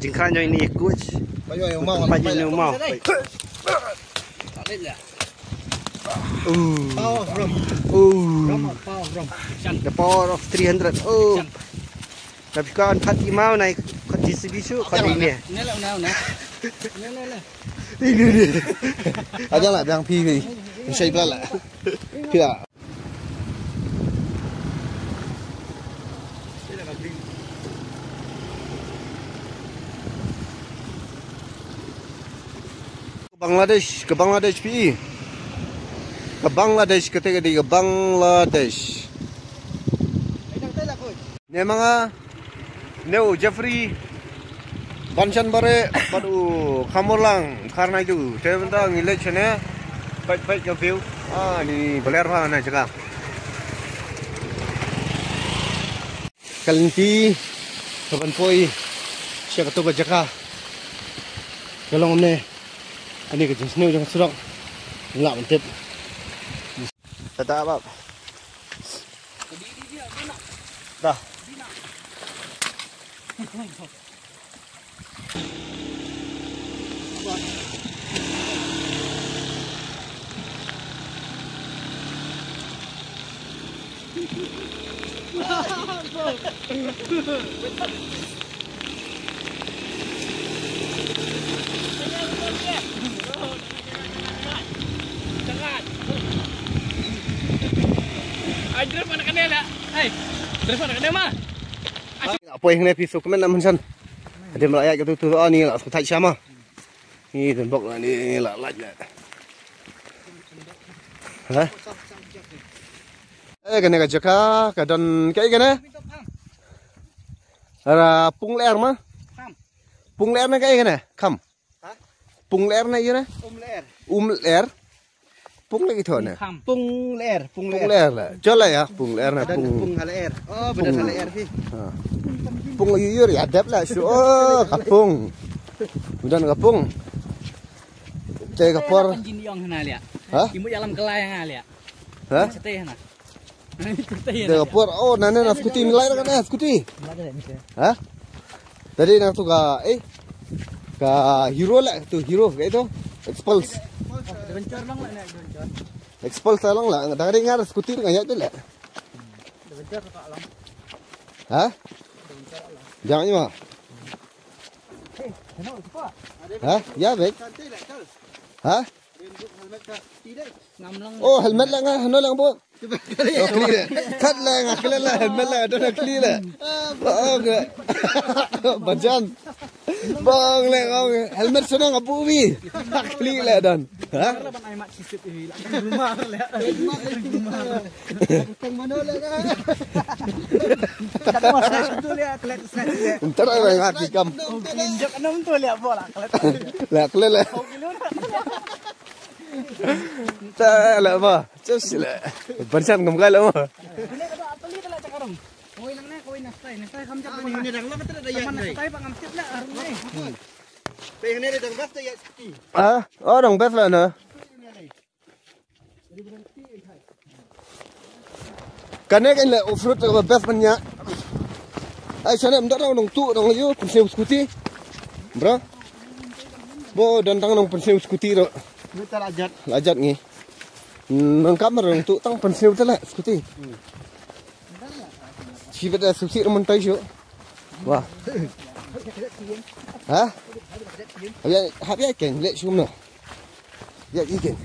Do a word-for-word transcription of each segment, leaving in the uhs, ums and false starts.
Jingkhan jong ini coach. Pajong ïa u maw. Pajong ïa u maw. Ooh. Power from. Ooh. From, power from. The power of three hundred. Oh. Tapi kau angkat imau naik ke J C B su, kau ini. Ini lah, ini, ini. Ini, ini. Aja lah, biang pi, pi. Saya pula lah. Pula. Bangladesh, ke Bangladesh pi. Ke Bangladesh, kata ka dei ke Bangladesh. Ne ma nga, ne u Jeffrey, Banshan Bare, bad u Khamorlang, Kharnai tu. Te mynta ngi leit shane, peit peit ka view. Ah, ni baler ha na jaka. Ka lynti ka ban poi sha kato ka jaka ka long ne. Kane ka jingsniew jong ka surok. Lah ban tip. Tata bab. Dah. Ai, drive mana kena lah. Ai, drive mana kena mah. Poi hangne phi suk kmen na mynsan. Hadien ba la ïaid katu tu ani la suk thait shama. Ni don bok la ni la lait la. Ha? Eh, kane ka jaka ka don kaei kane? Ara Pung Ler ma? Pung Ler na kaei kane? Kham. Ha? Pung Ler na ïa na? Um Ler. Um Ler. Pung lagi thon na. Pung Ler, Pung Ler. Pung Ler la. Jol la ïa, Pung Ler na Pung. Pung Ler. Oh, benar Ler sih. Ha. Pung yu yu ïa dep la shu. Oh, ka Pung. Udan ka Pung. Te ka por. Jin yong hana lia. Ha? Imu yalam kelai nga lia. Ha? Cete hana. Te ka por, oh, nane na scooty ni lai na scooty. Ha? Tadi na tu ka, eh, ka Hero la, tu Hero, ka itu, Xpulse. Xpulse la long la, tadi ngar scooty nga ïaid tu la. Ha? Jangan ni ma. Ha? Ya, baik. Ha? Oh, helmet la nga, hano lang bu. Kat la nga klet la, helmet la don klet la. Bajan. Bang le ngong helmet sana nga bu wi. Klet la don. Ha? Ntar la nga kikam. La klet la. Ta la ma. Cus la. Ban san ngam kai la ma. Kawei nang ne, kawei nang stai, nang stai kham jap. Kawei nang stai, bang ngam tip la, arung ne. Pe ne dang bas ta ya ski. Ah, oh dang bas la na. Kane kan le off road ka bas ban nya. Ai sana mda dang nong tu dang yu kun sem scooty. Bro. Bo dan dang nong kun sem scooty ro. Ni ta la jat. La jat ngi. Nang kamar nong tu tang kun sem ta la scooty. Chi bada susi rumun tai shu. Wah. Ha? Hap ïa, hap ïa keng leh shum no. Ïa i keng.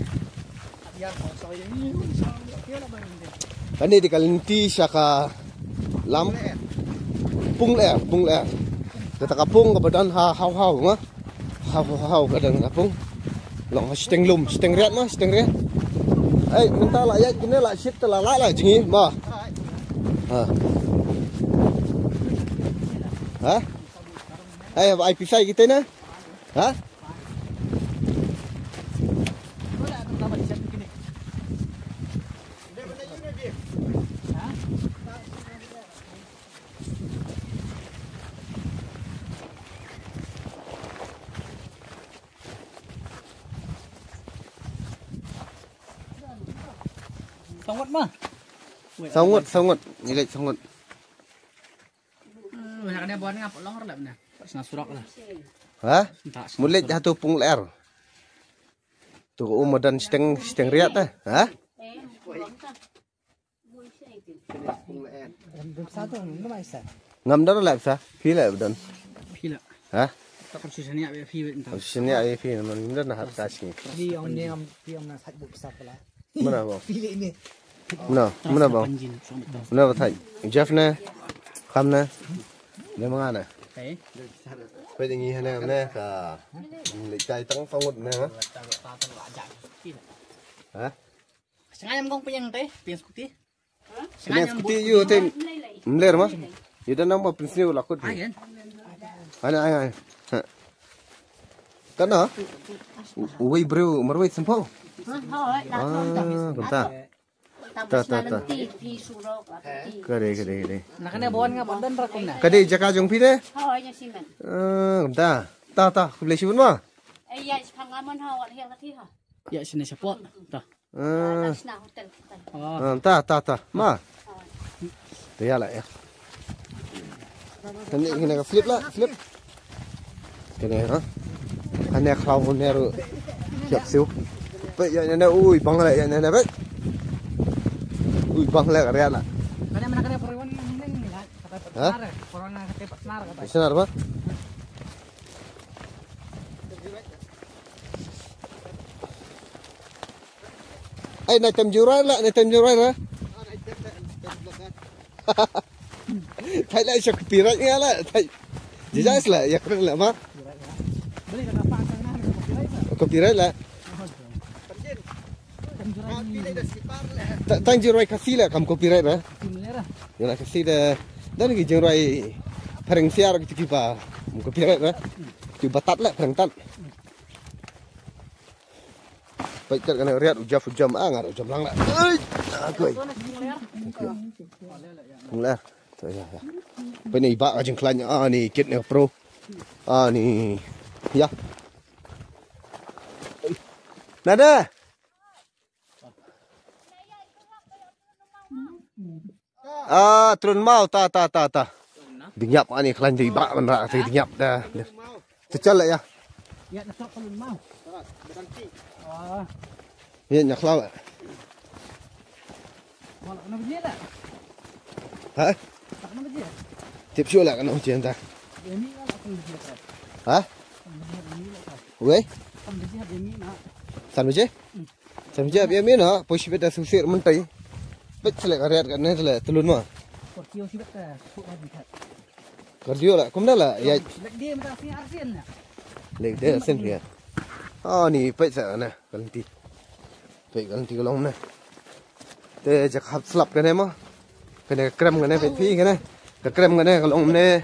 Kane dei ka lynti sha ka lam. Pung Ler, Pung Ler. Kata ka pung kaba don ha Haw Haw nga. Haw, haw, haw, ka don ka pung. Long ha shiteng lum, shiteng riat ma, shiteng riat. Ei, mynta la ïaid kine la shit la la la jngi ma. Ha. Ha? Ei, ba ai pisai kita na? Ha? Sangot ma. Sangot, sangot. Nilai sangot. Hmm, nak kena buat ngap long rap na. Sna surok la. Ha? Mut leit ha tu pung ler. Tu ko um madan steng steng riat ta. Ha? Ngam don la sa. Phi la don. Phi la. Ha? Ta ko sisania be phi ta. Sisania be phi man don na hat ka si. Phi om ne om phi om na sat bu sa pala. Mana ba? Mana, mana ba? Mana ba thai? Jeff ne? Kham ne? Ne manga ne? Pe ngi hane ne ka. Leit tai tang fangut ne ha? Ha? Sngayam kong piyang te, piyang skuti. Piyang skuti yu te. Mler ma? Yu dan nang ba prinsip la kut. Ayan. Ana, ana. Kana? Wei bro, marwei sempo. Ah, kumta. Ta ta ta. Kare kare kare. Nakane bon nga badan rakum na. Kade jaka jong phi de? Ah, kumta. Ta ta, khublei shibun ma. Ya sine support. Ta. Ah. Ah, ta ta ta. Ma. Te ya la ya. Kane kane ka flip la, flip. Kane ha. Kane khlaw ne ru. Siap siu. Pe ya ne ui bang la ya ne pe. Ui bang la ka ria la. Kane mana kane perwan ni la. Ha? Perwan kate partner kate. Partner ba? Ai na tem jurai la, na tem jurai la. Thai la sha copyright nga la. Thai. Jijai la ya kren la ma. Copyright la. Tang jurai Khasi la kam copyright la. Jurai Khasi la. Dan ki jurai phareng siar ki pa kam copyright la. Ki batat la phareng tat. Peit kat kane riat u jam u jam ah ngat u jam lang la. Ai. Akoi. Pung ler. To ya ya. Peit ni ba ka jingkhlaiñ ah ni kit ne pro. Ah ni. Ya. Nada. Ah, trun mau ta ta ta ta. Ding yap ani khlaiñ dei ba man ra ding yap da. Te chal ya. Ya na sok kalun mau. Ah. Ya nya khlaw. Wala na biji la. Ha? Na biji. Tip shu la kana biji anta. Ya ni la kan biji la. Ha? Kan biji la. Wei? Kan biji ha ni na. San biji? San biji ya mi na. Poi shibit da susir mentai. Bet selek ariat kan ne selek telun ma. Kor kio shibit ka. Kor kio la. Kumda la ya. Lek dia mata sing arsin na. Lek dia arsin ya. Ah ni peit sa na. Ka lynti. Peit ka lynti ka long ne. Te ja ka hap slap kane mo. Kane ka krem kane peit phi kane. Ka krem kane ka long ne.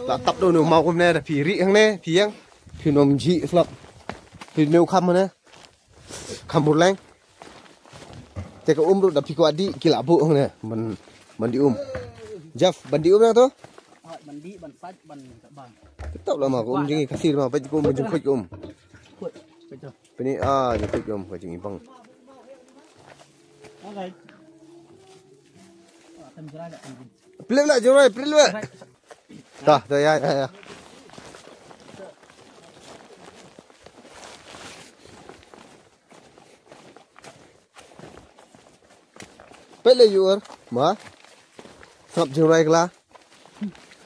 La tap do no mau kumne da phi ri hangne phi yang. Phi nom ji slap. Phi neu kham ne. Kham burleng. Te ka um ruh da phi kwah dih ki la buh hangne. Ban ban dih um. Jeff ban dih um na to. Ban dih ban sait ban bang. Tap la ma ka um jing ka sir ma peit ka um ban jingkhuid ka um. Khuid. Peit to. Pini ah jingkhuid ka um ka jing ibang. Okay. Tam jira da tam jira. Plip la jurai plip la. Ta ta ya ya ya. Pele yuar ma. Sap jurai kla.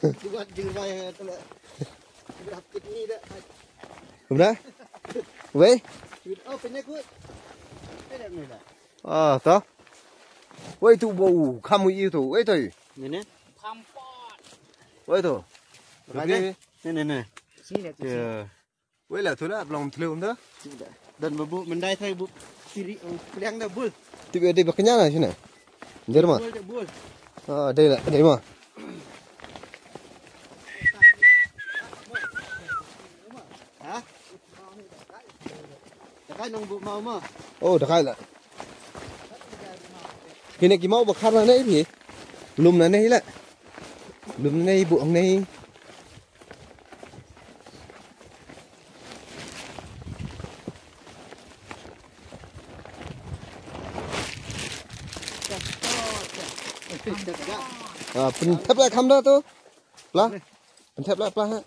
Buat jurai tu la. Berap kit ni dah. Kumna? Wei? Oh, penyakut. Penyakut ni dah. Ah, ta. Wei tu bau kamu itu wei tu. Ni ni. Wei tu. Ni ni ni. Sini dah tu. Ya. Wei la tu la blong thleu da. Dan babu mendai thai bu. Siri oh kliang da bul. Ti be de baknya na sini. Der ma. Bul de bul. Ah, dei la, dei ma. Ha? Dakai nong bu mau ma. Oh, dakai la. Kine ki mau ba khar na nei phi. Lum na nei la. Lum na nei bu ang nei. Ah, pynthep la kham da to. Pla. Pynthep la pla ha.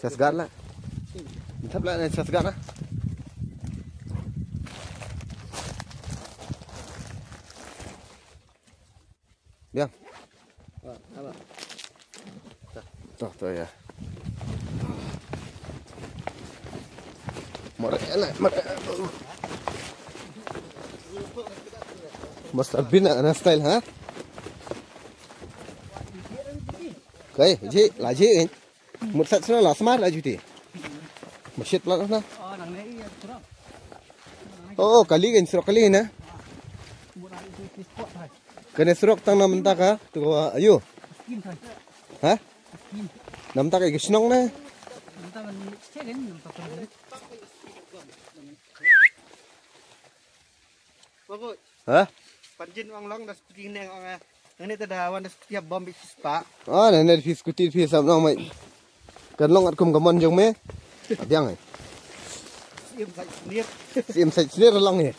Chas gat la. Thap la ne chas gat na. Biang. To, to ya. Mare la, mare. Master bin na style ha. Kai, je, la je. Mut sat sna la smar la juti. Mashit plat na. Oh, kali kan surok kali na. Kane surok tang na mynta ka tu ayo. Ha? Na mynta ka ki shnong na. Ha? Panjin ong long da skuti neng ong eh. Nang ni tada wan da skuti bom bi sispa. Ah, nang ni phi skuti phi sam nong mai. Kan long at kum kamon jong me. Biang eh. Sim sai snir. Sim sai snir long eh.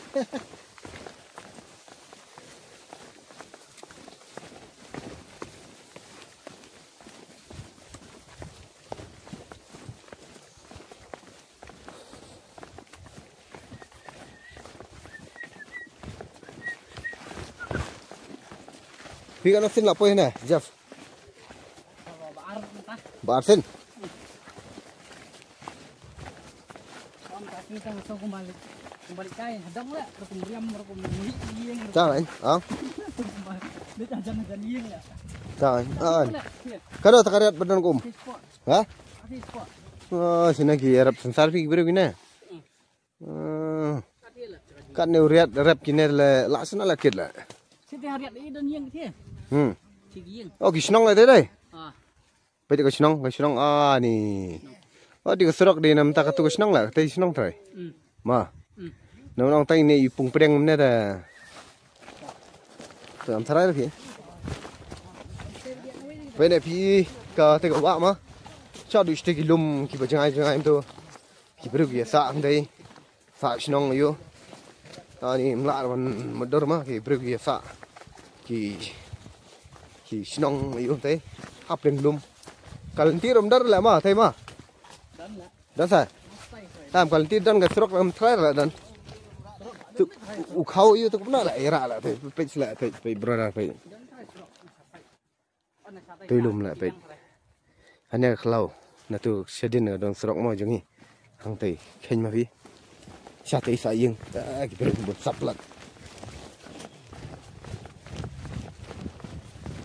Phi kano sin la poi na, Jeff? Ba ar sin. Chang, eh? Ah. Chang, eh? Ah. Kano takariat badan kum? Ha? Ah, sina ki Arab sansar phi ki briew ki na. Ah. Kat ne u riat rep kine le la sna la kit la. Siti ha riat i don ïing kiti. Hmm. Siti ïing. Oh, ki shnong la dei dei. Ah. Peit ka shnong, ka shnong ah ni. Oh, di ka surok di nam ta ka tu ka shnong la, te shnong trai. Hmm. Ma. Hmm. Nam nong tang ne i pung pdeng ne da. Tu am trai la phi. Peit ne phi ka te ka wa ma. Cha du ste ki lum ki ba jngai jngai tu. Ki briew ki ïa sah hangtei. Sah shnong ïa u. Ani mlah wan mudor ma ki briew ki ïa sah. Ki, ki shnong ïa u hangtei. Hap leng lum. Ka lynti rum dar la ma, hangtei ma. Dan sa. Tam ka lynti dan ka surok lam trai la dan. Tu u khau ïa u tu kumno la ira la te. Peit la te, peit brother peit. Tei lum la peit. Hane ka khlaw. Na tu shadien ka dong surok mo jong ngi. Hangtei kheiñ ma phi. Shatei sah ïing. Ah, ki briew bun sap lak.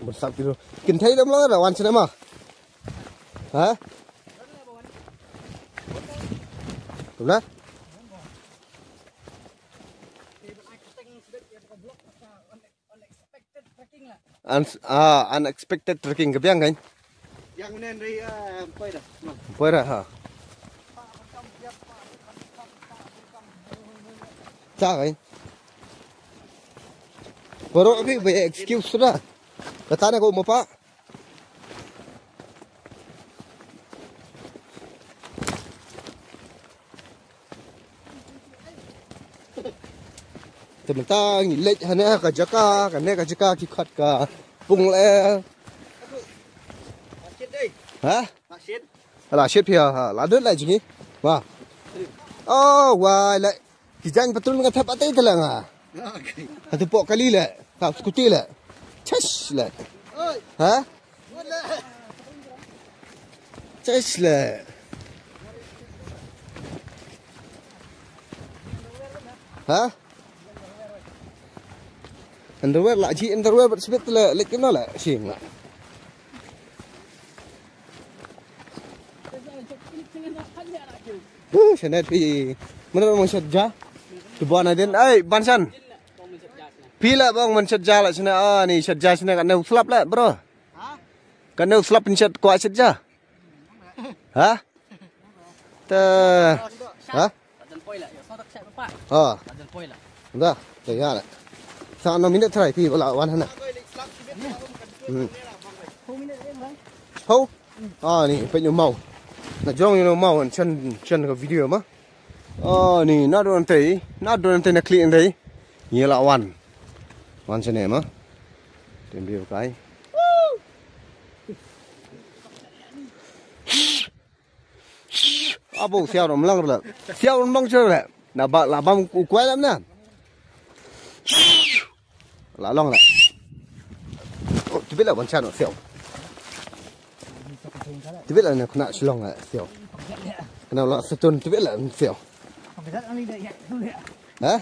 Bun sap ki ru. Kynthei dam la da wan shane ma. Ha? Kumno? Un-, ah, unexpected trekking ka biang kan? Yang nen ri, ah, poi da. Poi da ha. Cha kan? Poro abi ba excuse da. Kata na ko mo pa. Te mynta ngi leit hane ka jaka, kane ka jaka ki khot ka Pung le. Ha? La shit phi ha, la dut la jngi. Wa. Oh, wa la. Ki jaiñ patrol nga thep atei te la nga. Hatu pok kali le, ka skuti le. Chesh le. Ha? Chesh le. Ha? Underwear la ji underwear bat sibit le lek kena le sing la. Huh, shane phi. Mana man shat ja. Tu ban adin. Ai, ban san. Phi la bang man shat ja la shane. Ah, ni shat ja shane ka neu slap la, bro. Ka neu slap pin shat kwa shat ja. Ha? Ta. Ha? Ha. Da, da ya la. Sa no minute try phi bala wan hana. Hmm. Ho. Ah, ni peit ïa u maw. Na jrong ïa u maw, chan, chan ka video ma. Ah, ni na don tei, na don tei na klik tei. Ïa la wan. Wan shane ma. Tem bi kai. Abo siaw rum lang la. Siaw rum long sure la. Na ba la bam u kwai lam na. La long la. Oh, tu bila ban chan siaw. Tu bila na kena silong la siaw. Kena la setun tu bila siaw. Ha?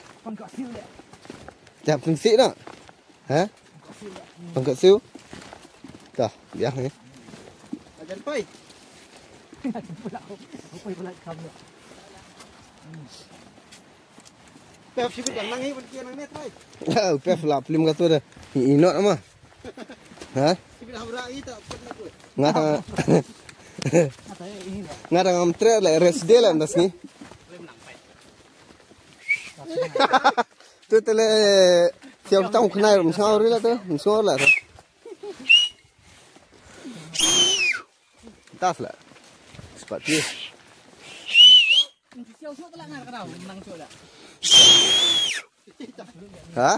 Jap pun sik na. Ha? Pangkat siu. Dah, biar ni. Ajan pai. Pep sibit yang nangi pun kia nang net pai. Ya, pep la film katu dah. Inok nama? Ha? Sibit hamra i tak pernah tu. Ngata. Ngata ngam tre la rest day la ndas ni. Tu tele siap tang khnai rum sngor ri la tu, rum sngor la tu. Tas la. Sepat dia. Ha?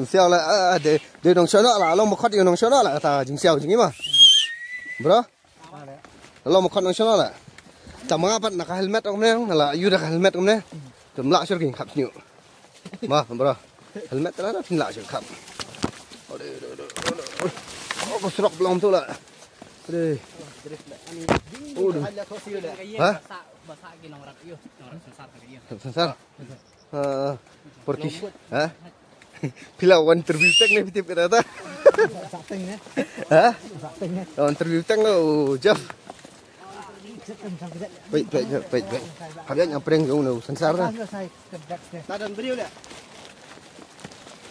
Siaw la, ah, de, de nong shono la, long mokot yu nong shono la, ta jing siaw jing ima. Bro? Long mokot nong shono la. Ta manga pat na ka helmet ong ne, la yu da ka helmet ong ne. Tum la shur king khap sniu. Ma, bro. Helmet la da phin la shur khap. Ade, ade, ade, ade. Oh, ko srok belong tu la. Ade. Aduh. Ha? Sansar. Ha, porki. Ha? Phi la wan interview tech ne phi tip kata ta. Ha? Wan interview tech ne, oh, Jeff. Peit, peit, peit, peit. Hap ïa prank jong u Sansar na.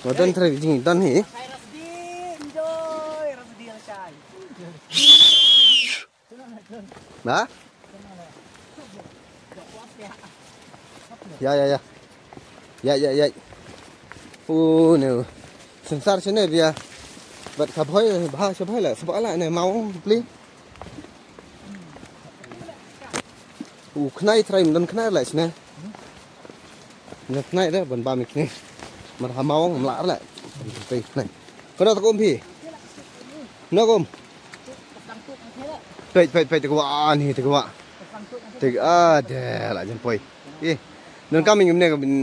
Nga don tre jing don hi. Na? Ya, ya, ya. Ya, ya, ya. Oh, ne. Sansar sene bia. Bat ka bhoi, bha sha bhoi la, sba la ne mau pli. U khnai trai mdon khnai la sene. Mdon khnai da ban ba mi khnai. Mar ha mau mla la. Trai khnai. Kono ta kum phi. No kum. Peit, peit, peit, te kwah ni, te kwah. Te, ah, de, la jan poi. Eh, don kam ngim ne ka bin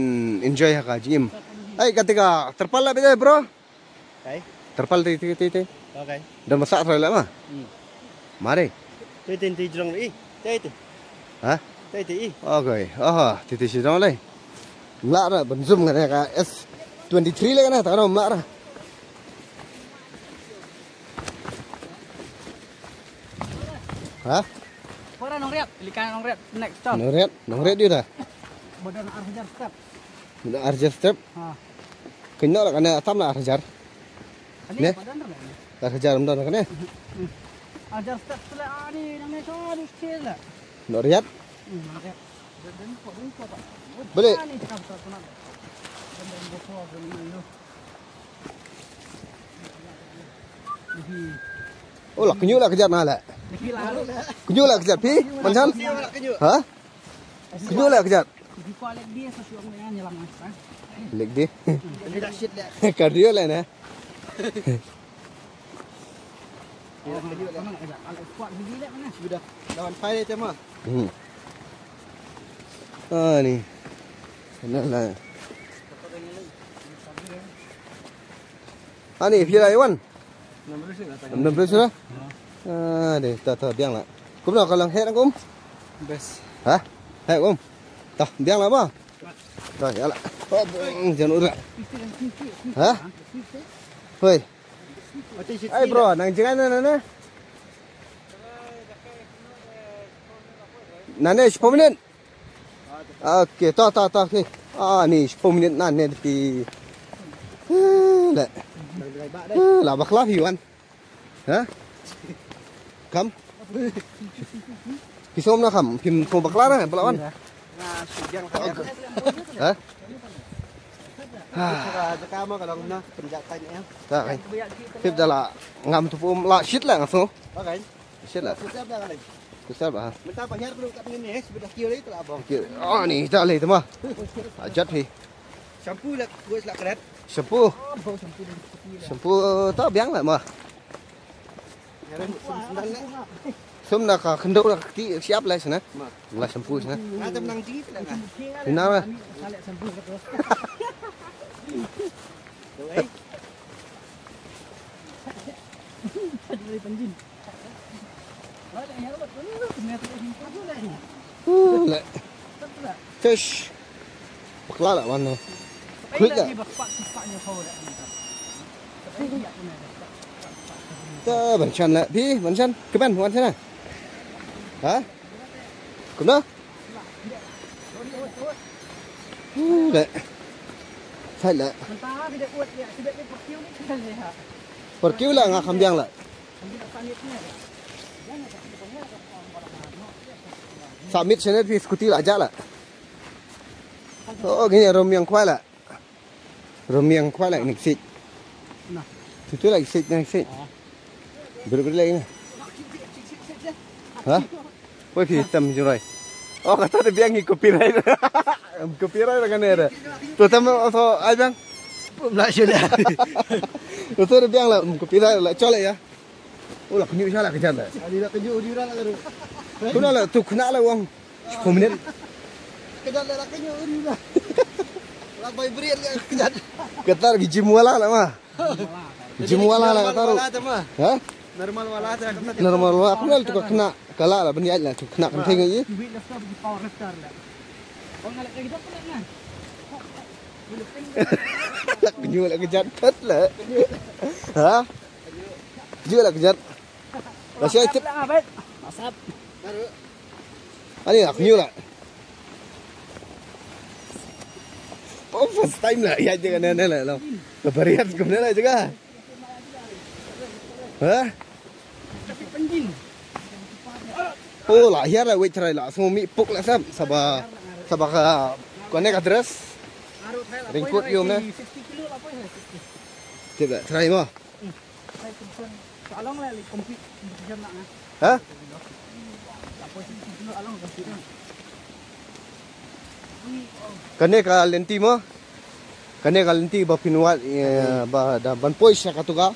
enjoy ha ka jingim. Ai, ka te ka terpal la bide, bro. Kai? Terpal te, te, te, te. Okay. Don masak trai la ma. Hmm. Mare. Te, te, te, jrong i. Te, te. Ha? Te, te, i. Okay. Aha, te, te, si jrong lai. Mla ra, ban zoom ngane ka S twenty-three le ngane, ta ngane mla ra. Ha? Pora Nongriat, lika Nongriat, next stop. Nongriat, Nongriat dia dah. Badan ar hajar step. Badan ar hajar step. Ha. Kena lah kena tam lah ar hajar. Ani ne? Badan dah lah. Ar hajar mdon kena. Hmm. Ar hajar step tu lah, ani nang ni tu, ni sikit lah. Nongriat? Hmm, Nongriat. Balik. Ani cakap tak pernah. Badan bosor, badan ni. Oh, la kñiuh la kjat na la. Kñiuh la kjat phi? Manjan? Ha? Kñiuh la kjat. Leg day. Cardio la na. Hmm. Ah, ni. Sana la. Ani, phi la wan? Nam brus la. Ah, de, ta, ta, biang la. Kumno ka long, heh na kum? Bes. Ha? Heh kum. Ta, biang la ba? Ta, ïa la. Oh, bong, jan ura. Ha? Hoi. Ai, bro, nang jingai na, na, na. Na ne, sepuluh minit. Okay, ta, ta, ta, okay. Ah, ni sepuluh minit na ne phi. Eh, la. Eh, la bakla phi wan. Ha? Kam? Phi sngewbha kam? Phi sngewbha bakla na, bakla wan. Ha? Ha. Ka long na, penjat tanya. Ta, ai. Phi da la ngam tu pum la shit la ngaso. Okay. Shit la. Susah dah kali. Susah bah. Mentang payah perlu kat ni, eh, sebelah kiri tu lah abang. Kiri. Oh, ni dah leh tu mah. Ajat phi. Shampoo lah, gue lah keret. Shampoo. Oh, bau shampoo dari tepi lah. Shampoo tu biang lah mah. Heran sendal lah. Tum na ka khyndew na ka kti siap lai sna. La shampoo sna. Ina ba. Uh, le. Fish. Bakla la wan no. Klik la. Ta ban chan la. Phi ban chan. Kban ban chan la. Ha? Kumno? Uh, le. Sai la. Por kiu la nga kham biang la. Sa mit sene phi scooty la ja la. Oh, gini romiang kwai la. Romiang kwai la ni sit. Tu tu la sit ni sit. Ber ber la ni. Ha? Wei phi tam jurai. Oh, kata de biang hi copyright. Copyright la kan era. Tu tam so ai biang. La shu la. Tu tu de biang la copyright la chole ya. Oh, la kñu sha la kejat la. Ani la kñu di la la. Tu la la tu kena la wang. Sepuluh minit. Kejat la la kñu di la. La bai beriat la kejat. Kata lagi gym wala la ma. Gym wala la kata ru. Ha? Normal wala ta. Normal wala. Aku la tu kena kala la beniat la tu kena kenteng aja. Duit la tu bagi power lifter la. Oh, ngalak lagi dah kena. La kñu la kejat tet la. Ha? Kñu la kejat. La siai tip. Masap. Ani la kñu la. Oh, first time la. Ya je kan ne la. La bariat kum ne la juga. Ha? Oh, la hiar la wait try la. Semua mi puk la sam. Saba saba ka kone ka dress. Ringkut yum ne. Tip la try mo. Ha? Kane ka lynti mo. Kane ka lynti ba pynwad, eh, ba da ban poi sha katu ka.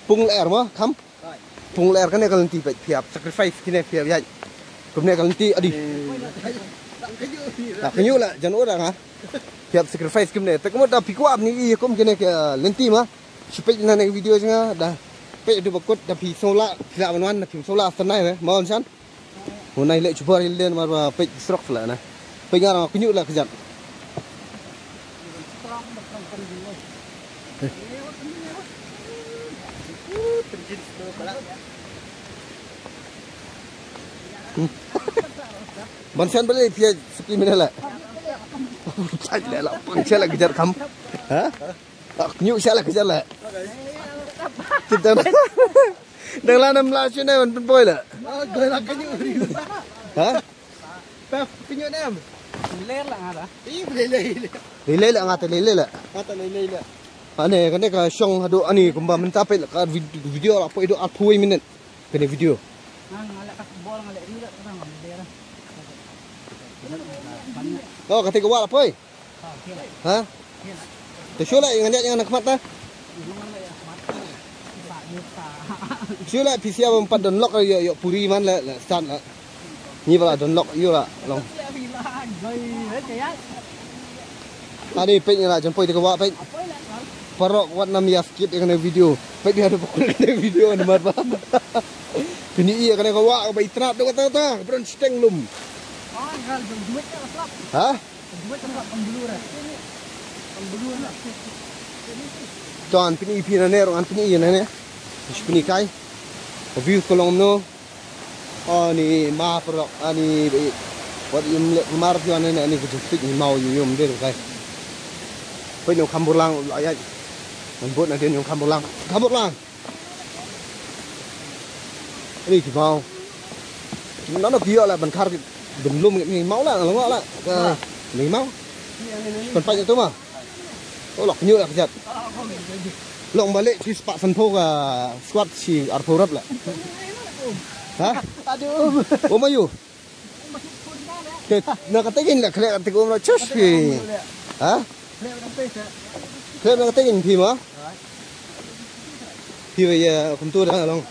Pung ler mo, kam. Pung ler kane ka lynti peit phi hap sacrifice kine phi hap ïaid. Kumne ka lynti adi. La kñu la jan ura nga. Phi hap sacrifice kumne. Te kumta phi kwah ni i kum kine ka lynti mo. Shu peit na ne video jong nga da. Peit haduh ba kut da phi sngewlah, phi lah ban wan da phi sngewlah, tang nai re ma wan shan. Nai leh jubor ïa lade namar ba peit srok la na. Peit nga rang kñu la kjat. Ban shan balei phi ïa suki mene la. Peit la la pang sha la kjat kam. Ha? Ah, kñu sha la kjat la. Kita. Dang la nam la shu ne ban pynpoi la. Ha? Pef kñu ne am. Ler la nga da. Ih, lei lei. Lei lei la nga te lei lei la. Nga te lei lei la. Ane kane ka shong haduh ani kumba mynta peit la ka vid-, video la poi haduh arphew minit. Kane video. Nga nga la ka bol nga la ri la ka nga ler. Oh, kata ka wah la poi. Ha? Te shu la ngan ïa ngan khmat ta. Shu la phi sia bam pat don lok ïa ïa puri man la la start la. Ni bala don lok ïa la long. Ade peit la jan poi te ka wah peit. Parok wat nam ïa skip ïa kane video. Peit ïa da pokol kane video namar ba. Kini ïa kane ka wah ba i trap da kata ta. Bron steng lum. Ha? To an pyni phi na ne ruh an pyni ïa na ne. Shu pyni kai. View ka long no. Ani ma parok ani be. Wat im le mar phi na ne ani ka jingpik ni mau yu yum de kai. Peit no kham burlang la ïa. Man bot na den yong kham burlang. Kham burlang. Ani ki maw. Nano ki ïoh la ban khar ki ban lum ki maw la, la maw la. Ka ni maw. Ban pait tu ma. Oh, lok nyu la kjat. Long balik ki spah sanphew ka squat si arphew rep la. Ha? Aduh. Oh, mayu. Te, na kata gin la khlek kata gum la chus phi. Ha? Khlek na kata gin phi ma? Phi ba ya kumtu da long.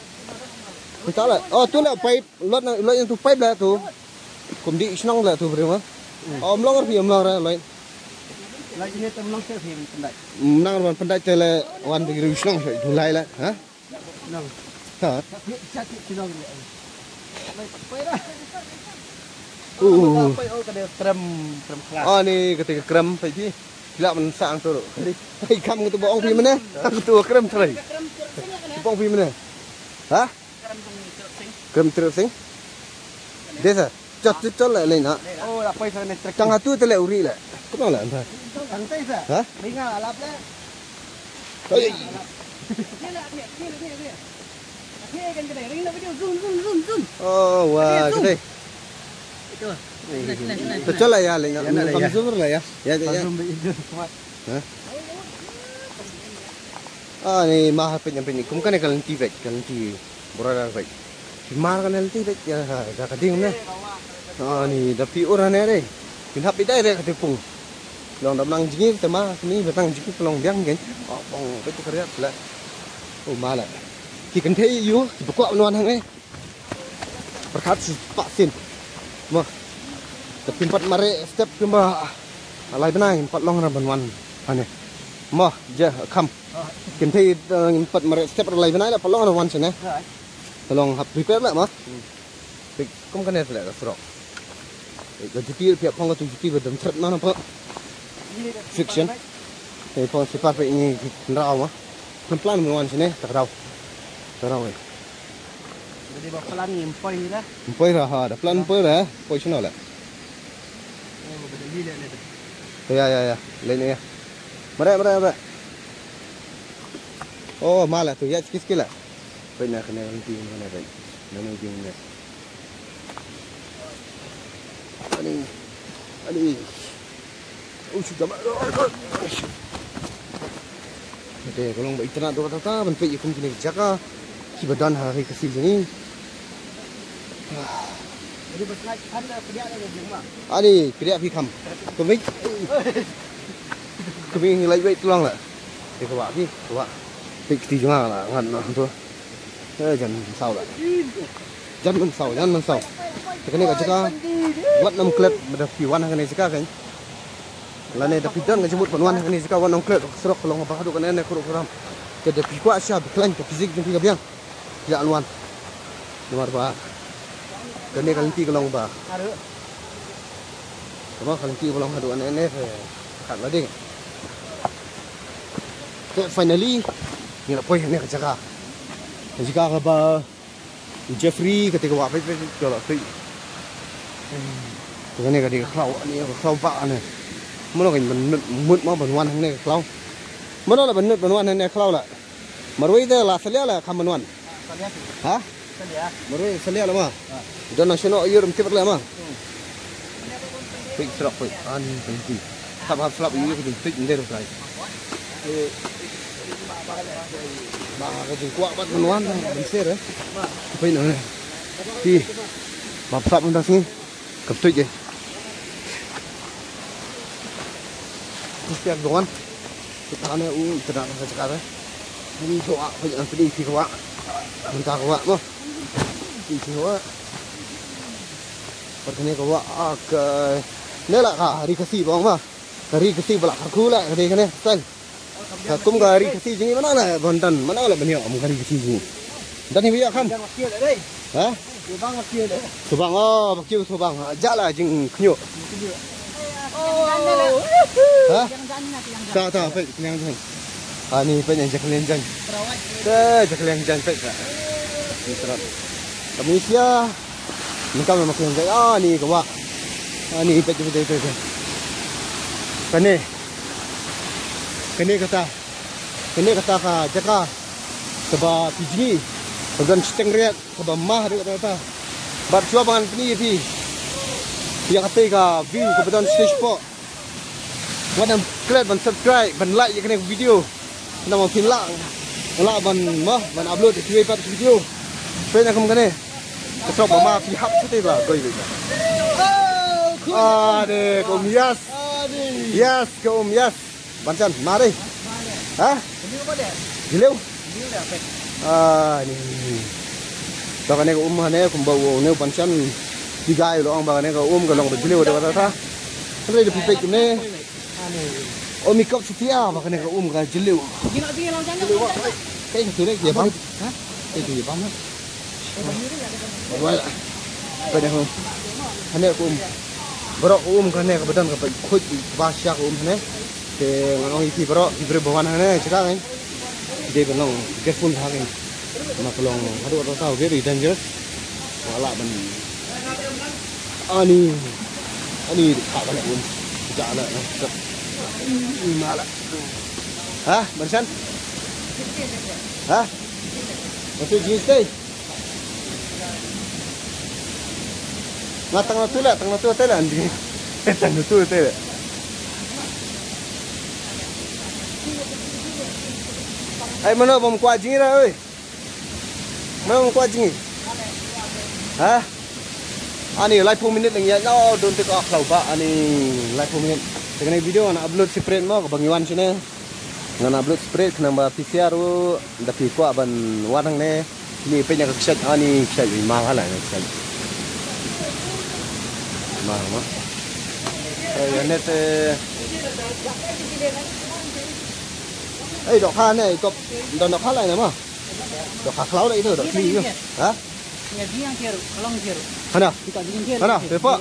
Mynta la. Oh, tu la pipe, lot na, lot ïa tu pipe la tu. Kum dih shnong la tu briew ma. Oh, mlong ar phi, mlong ar, lot. Lot ïa tu mlong ar phi, pyndait. Mlong ar ban pyndait te la wan dih riew shnong tu lai la, ha? Mlong. Ha? Chat chat shnong la. Uh. Pipe, oh, ka dei krem, krem khlas. Oh, ni kata ka krem, pipe phi. Phi lah ban sah hangto ruh. Hei, kham kata ba ong phi mynne? Kata ba krem trai. Ba ong phi mynne? Ha? Krem trip sing? Desa. Chot chot chot la lei na. Oh, la poi sa ne trek. Tang atu te le uri le. Kumno la? Tang te sa. Ha? Binga alap le. Oi. Zoom, zoom, zoom, zoom. Oh, wah, kata. Itu. Nice, nice, nice. Betul lah ya, Lin. Ya, nak lah, ya. Zoom lah ya. Ya, ya, ya. Zoom, zoom, kuat. Ha? Ah, ni mah peit, peit ni. Kum kane ka lynti peit, ka lynti brother peit. Ki mar kane lynti peit, ya, da ka ding ne. Ah, ni da phi ur ne re. Phin hap peit dai re ka te pung. Long da nang jingir te ma, ni ba nang jingir ka long biang gen. Oh, pung, peit ka riat la. Oh, ma la. Ki kynthei ïa u, ki ba kwah ban wan hangne. Pyrkhat shi spah sien. Mo. Te phim pat mareh step kumba lai bnai ngim pat long ra ban wan hangne. Mo, je kham. Kynthei, eh, ngim pat mareh step ra lai bnai la pat long ra wan shane. Te long hap prepare la mo. Peit, kum kane te la ka surok. Peit, ka juti phi ap phong ka tu juti ba dam sret ma na pha. Friction. Peit phong slipper peit ni nrau ma. Plan plan mo wan shane, ta ka daw. Ta ka daw, eh. Jadi ba plan ni ym poi ra. Ym poi ra ha, da plan ym poi ra, poi shano la. Oh, ba da li le le. Ya, ya, ya. Le ne ya. Mare, mare, mare. Oh, ma la tu, ya, sikit, sikit la. Peit na kane lynti kane peit. Na ne jing ne. Ani. Ani. Oh, shu jam. Te ka long ba itynnad ruh kata kata ban peit ïa kum kine ki jaka kiba don ha ri Khasi jong ngi. Ani, pdiang phi kham. Kumne. Kumne ngi lait wei tu long la. Te ka wah phi, ka wah. Peit kti jong nga la ngan noh tu. Eh, jan mynsaw la. Jan mynsaw, jan mynsaw. Te kane ka jaka wat nym klet, ba da phi wan ha kane jaka kan. Lane da phi don ka jingmut ban wan ha kane jaka, wat nym klet, surok ka long ba haduh kane ne khuruh khuram. Te da phi kwah sha phi khlaiñ ka physique jong phi ka biang, phi lah wan. Namar ba kane ka lynti ka long ba, kane ka lynti ka long haduh kane ne, te khat la ding. Te finally ngi la poi ha kane ka jaka. Ka jaka kaba u Jeffrey kata ka wah peit peit ka la peit. Te kane ka dei ka khlaw, ani ka khlaw ba ne. Mano kan mynta mut ma ban wan hangne ka khlaw. Mano la ban mut ban wan hangne ka khlaw la. Marwei te la salia la kham ban wan. Ha? Marwei salia la ma. Don na shano ïur mtip la ma. Peit surok peit, ani peit. Hap hap slap ïa ka jingtip nder kai. Ba ka jingkwah bad ban wan ban sher eh. Peit na. Ti. Ba slap ban das ni. Ka peit eh. Ti siak ban wan. Kita ne u, kita na ka jaka eh. Ni so ah, peit na peit ti ko ah. Mynta ko ah mo. Ti ko ah. Pat kane ka wah, ah, ka, ne la ka ri Khasi bong ma. Ka ri Khasi ba la kharkhu la, ka dei kane style. Ka kum ka ri Khasi jong ngi, mano la ban don, mano la ban ïoh kum ka ri Khasi jong ngi. Don hi ba ïoh kham. Ha? Subang, oh, ba kiew subang. Jah la jingkhynñiuh. Ha? Ta, ta, peit, kynñiang jong. Ani peit, ïa ka liang jong. Te, ïa ka liang jong peit ka. Ni terap. Ka misia. Ni ka ma kynñiang jong. Ani ka wah. Ani peit, peit, peit, peit. Kane. Kane kata. Kane kata ka jaka. Kaba phi jngi. Ka don shiteng riat. Kaba mah ruh kata kata. Bad shuwa ba ngan pyni ïa phi ïa katei ka view kaba don stage four. Wat nym klet ban subscribe, ban like ïa kane ka video. Namar phin lah, lah ban mah, ban upload ïa kiwei pat ki video. Peit na kum kane. Ka shrok ba ma phi hap shatei ba goi beit. Ade, ka um yes. Yes, ka um yes. Ban chan, ma dei. Ha? Jylliew. Ah, ni. Ba kane ka um hane kumba u ne u Banshan, ki guy u la ong ba kane ka um ka long ba jylliew da kata ta. Hynrei da phi peit kumne, o mi kop shutia ba kane ka um ka jylliew. Jylliew ba. Kaei ka tu ne ki bam? Kaei ki bam? Wala. Kane ka um. Hane ka um. Baroh ka um kane kaba don kaba khuid ba sha ka um hane. Te ngan ong ïa phi baroh, phi briew ba wan hangne, check out, eh. Dei ban long careful ha kane. Namar ka long haduh katta very dangerous. Nga lah ban, ani, ani, ha kane um. Check out, eh. Mala. Ha, Banshan? Ha? Masih jingstay? Nga tang na tu la, tang na tu te la, anjing. Tang na tu te la. Ai, mano bym kwah jingïa, oi. Mano bym kwah jingïa. Ha? Ani, laiphew minit lang ïa, no, don't take off, lau ba, ani, laiphew minit. Te kane video ngan upload separate mo, kaba ngi wan shane. Ngan upload separate khnang ba phi sngewthuh ruh, da phi kwah ban wan hangne. Ni peit ïa ka kshaid, ani kshaid, ma hala kshaid. Ma, ma. Eh, ïa ne te. Eh, dohkha ne, i kop. Don dohkha lai ne ma. Dohkha khlaw da itu, dohkha. Ha? Hana? Hana, pepa.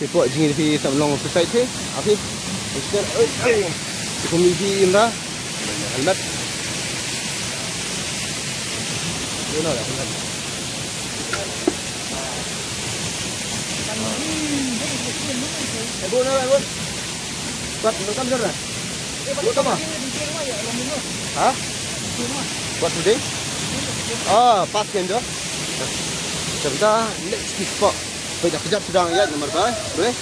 Pepa jing di sam long society. Api. Mister, eh, eh. Ikum iji indra. Helmet. Helmet. Eh, bu, na, bu. Buat nang kam jor na. Buat apa? Ha? Buat today? Ah, pas kan jor. Serta next week pak. Peit da kejap sedang ya nomor ba. Boleh?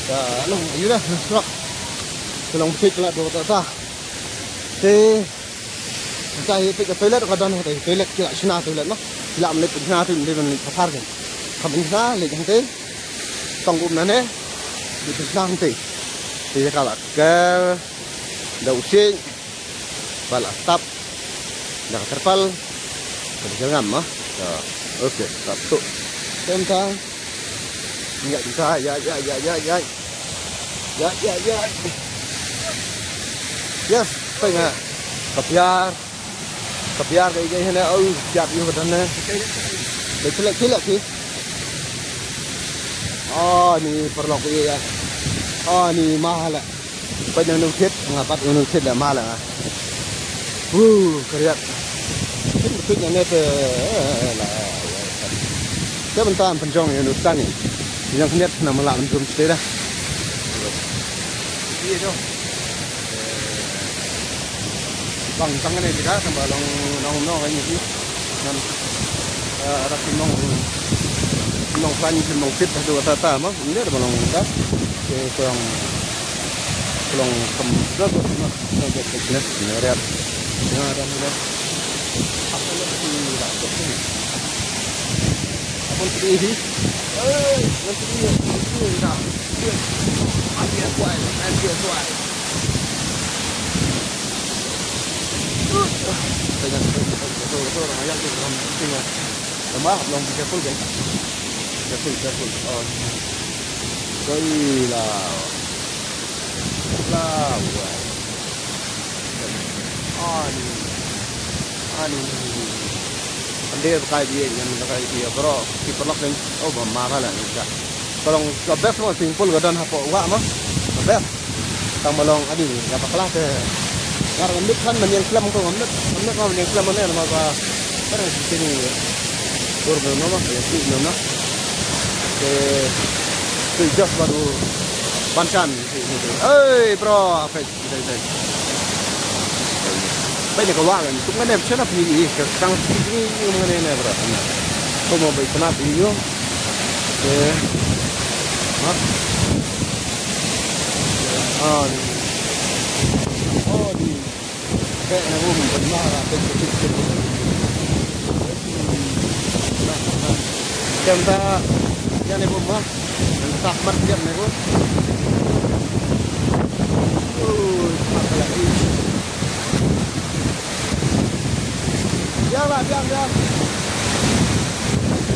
Ya, long, ayo dah, serok. Tolong besik lah dua tak tak. Te. Ka ïa peit ka toilet ka don hangtei, toilet ki la shna toilet noh. Ki la mlei peit shna tu mlei ban leit ka parking. Ka ban shna leit hangtei. Tong um nane. Ki peit shna hangtei. Te ka la ker. Da u sing. Ba la tap. Da ka terpal. Ka ban ngam ma. Ka. Okay, tap tu. Tem tang. Ïa, ïa, ïa. Ïa, ïa, ïa. Yes, tengah. Ka biar. Ka biar ka ïa hene, oh, biar ïa ka dane. Ka tilak, tilak ki. Oh, ni paralok ïa. Oh, ni mahal. Peit nang nukit, nga pat nang nukit la mahal. Wuh, keriat. Kin betul nang ne te, eh, la, ya, ya. Te mynta pynjong ïa u nuksan ni. Ïa kniat na mala mynjum sdei dah. Iya dong. Bang tang ne jaka tang ba long long no kan ni. Nan, eh, ada ki long long fan ki long fit haduh kata ta ma. Ini ada long ta. Ke kurang Long kam da ko na na ko fitness ne riat. Ya da ne. Apa lagi ni dah tu ni. Apa tu ni? Eh, nanti ni ni dah. Ambil kuai, ambil kuai. Tengah tu tu tu orang ayat tu orang tinggal. Tambah long careful guys. Careful, careful. Oh. Gila. Lawan. Ani. Ani. Ande kai dia yang kai dia bro. Ki perlak ding. Oh, ba ma ka la ni ka. Ka long ka best mo swimming pool ka don hapoh wah ma. Ka best. Tang ba long adi ka bakla te. Ngar ngam lut kan man ïeng klem ko ngam lut. Ngam lut man ïeng klem ne ma ba. Kan sini. Dur no ma ya si no ma. Te. Tu jos baru. Ban chan. Hey bro, apa? Bai ne ka wah kan. Tuk ngane chana pini ka kang pini ngane ne bro. Ko mo bai kana pini yo. Eh. Ha? Ah, ni. Oh, ni. Kaei na bum ban ma ra peit peit peit. Kem ta ïa ne bum ma. Kem ta mat kem ne bum. Ui, mat la i. Biang la biang biang.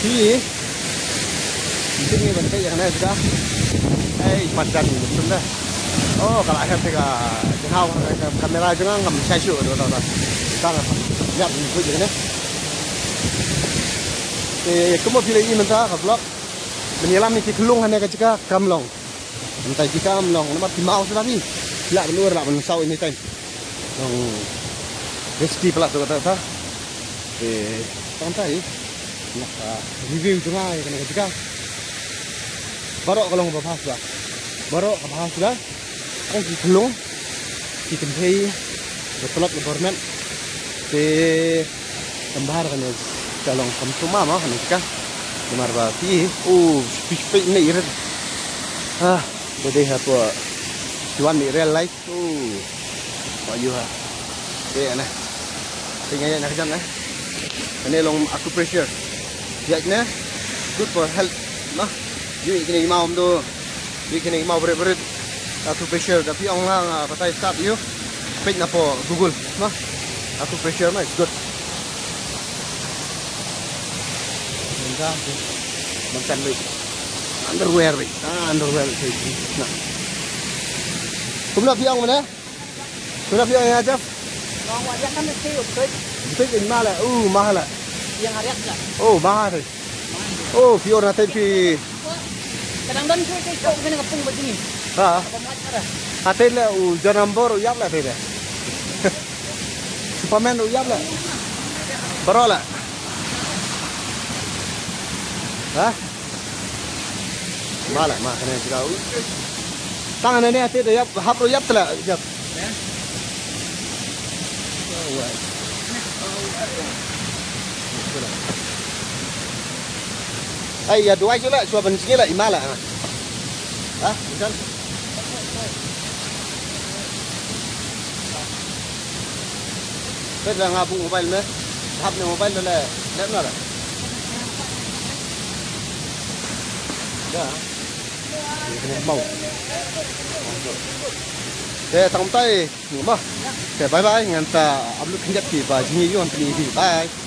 Phi. Phi ngi ban peit ïa kane shuwa. Ei, pat jan ni sum da. Oh, ka la hap te ka jinghaw ka kamera jong nga ngam shai shuh da da da. Ka nga ïap ni peit ïa kane. Te kumba phi la ïohi mynta ka vlog. Ban ïalam ïa ki khyllung ha kane ka jaka kam long. Mynta ki kam long namar ki maw shuwa phi. Lah ban ur lah ban saw anytime. Long risky pala tu kata kata. Eh, tang tai. Nak, ah, review jong nga ïa kane ka jaka. Baroh ka long ba bha shuwa. Baroh ka bha shuwa. Tang ki khyllung, ki kynthei, ba tlot na bor met. Te kam bha kane ka long kam suma ma kane ka. Namar ba phi, oh, phi phi ne irit. Ah, ba dei ha ko. Ki wan ni real life. Oh. Ba ïoh ha. Te ne. Te ngai na ka jan ne. Kane long acupressure. Ïa ne. Good for health. Nah. Ïoh kine i maw mdo. Ïoh kine i maw bret bret. Acupressure da phi ong nga, nga batai start ïoh. Peit na po Google. Nah. Acupressure ma is good. Bangkan beit. Underwear beit. Ah, underwear beit. Nah. Kumno phi ong mane? Kumno phi ong ïa Jeff? Long wa yak kan te u peit. Peit in ma la. U ma la. Yang ariak la. Oh, ma te. Oh, phi ong na te phi. Kadang don tu te ko kena kapung ba jini. Ha. Apa mat ara. Ha te la u jan number u ïap la te de. Superman u ïap la. Baroh la. Ha? Ma la, ma kane jaka u. Tang ne ne te da ïap, hap ru ïap te la, ïap. Ai, ïa duwai ju la, shuwa ban jngi la, i ma la. Ha? Insan. Peit la nga bung mobile ne. Hap ne mobile ne le. Lep na la. Da. Ni kena mau. Te tang tai. Ni ma. Te bye bye. Ngan sa upload kynjat ki ba jngi ïoh pynïoh hi. Bye.